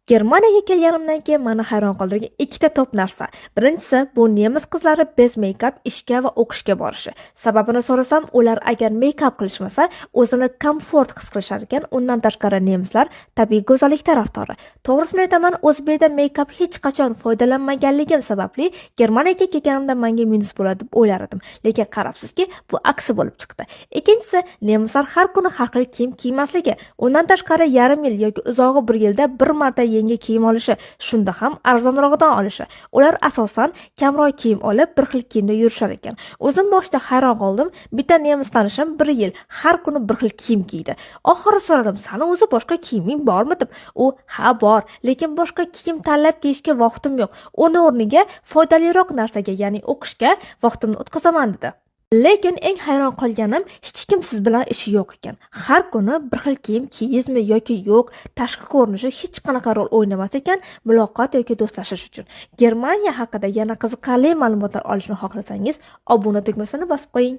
Germaniyaga kelganimdan keyin meni hayron qoldirgan ikkita top narsa. Birinchisi, bu nemis qizlari без мейкап ishga va o'qishga borishi. Sababini so'rasam, ular agar мейкап qilishmasa, o'zini комфорт his qilishar ekan. Undan tashqari nemislar tabiiy go'zallik tarafdori. To'g'risini aytaman, o'zbekda мейкап hech qachon foydalanmaganligim sababli Germaniyaga kelganimda menga minus bo'ladi deb o'ylar edim. Lekin qarabsizki, bu aksi bo'lib chiqdi. Ikkinchisi, nemislar har kuni har xil kiyim kiymasligi. Undan tashqari yarim yil yoki uzog'i bir yilda bir marta yangi kiyim olishi, shunda ham arzonrog'idan olishi. Ular asosan kamroq kiyim olib, bir xil kiyimda yurishar ekan. O'zim boshida hayron qoldim. Bitta nemis tanishim bir yil har kuni bir xil kiyim kiydi. Oxiri so'radim, "Sani o'zi boshqa kiyiming bormi?" deb. U, "Ha, bor, lekin boshqa kiyim tanlab kiyishga vaqtim yo'q. Uni o'rniga foydaliroq narsaga, ya'ni o'qishga vaqtimni o'tkazaman" dedi. Lekin eng hayron qolganim, hech kim siz bilan ishi yo'q ekan. Har kuni bir xil kiyim kiydingizmi yoki yo'q, tashqi ko'rinishi hech qanaqa rol o'ynamas ekan muloqot yoki do'stlashish uchun. Germaniya haqida yana qiziqarli ma'lumotlar olishni xohlasangiz, obuna tugmasini bosib qo'ying.